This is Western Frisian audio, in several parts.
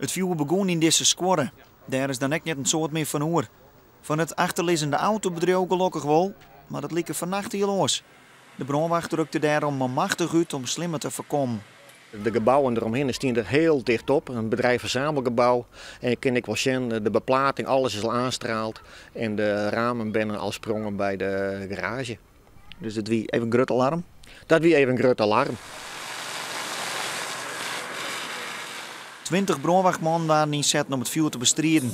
It fjoer begûn yn dizze skuorre. Dêr is dan ek net in soad mear fan oer. Fan it achterlizzende autobedriuw gelokkich wol, mar dat like fannacht hiel oars. De brânwacht rukte dêrom manmachtich út om slimmer te foarkommen. De gebouwen deromhinne stiene der hiel ticht op, in bedrijfsverzamelgebou. En je kinne ek wol sjen, de beplating, alles is al oanstraald en de ramen binne al sprongen by de garaazje. Dus it wie even grut alarm? Dat wie even grut alarm. 20 brânwachtmannen waarden ynsetten om it fjoer te bestriden.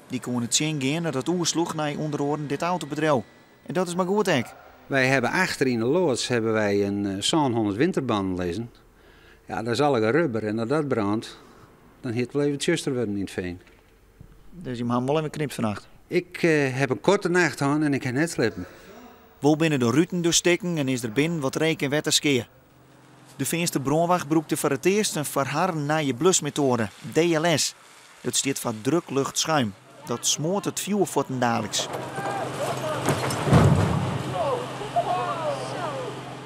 Dy koene tsjingean dat it oersloech nei ûnder oaren dit autobedriuw. En dat is mar goed ek. Wy hawwe achter yn de loads hawwe wy in 700 winterbannen lizzen. Ja, dat is allegear rubber en as dat brânt, dan hie it wol even tsjuster wurden yn it fean. Dus jim hawwe wol even knypt fannacht? Ik haw in koarte nacht hân en ik ha net sliepen. Wol binne de ruten dus stikken en is der binnen wat reek en wetterskea. De Feanster brânwacht brûkte foar it earst in foar harren nije blusmetoade, DLS. Dat stiet foar drukluchtschuim. Dat smoart it fjoer fuortendaliks.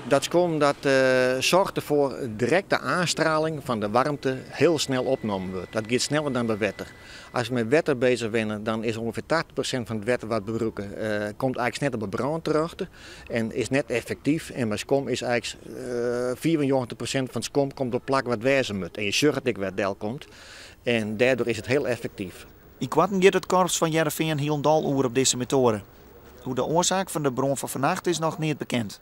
Dat skom dat soarget derfoar direkte aanstraling fan de waarmte hiel snel opnommen wurdt. Dat giet sneller dan by wetter. As we mei wetter bezich binne, dan is ûngefear 80% fan it wetter wat we brûke komt eins net op de brân terjochte en is net effektyf. En mei skom is eins 95% fan it skom komt op plak wat wêze moat. En je sjogge it ek wêr't it delkomt en dêrdoar is it hiel effektyf. Ynkoarten giet it korps fan Hearrenfean hielendal oer op dizze metoade. Oer de oarsaak fan de brân fan fannacht is noch neat bekend.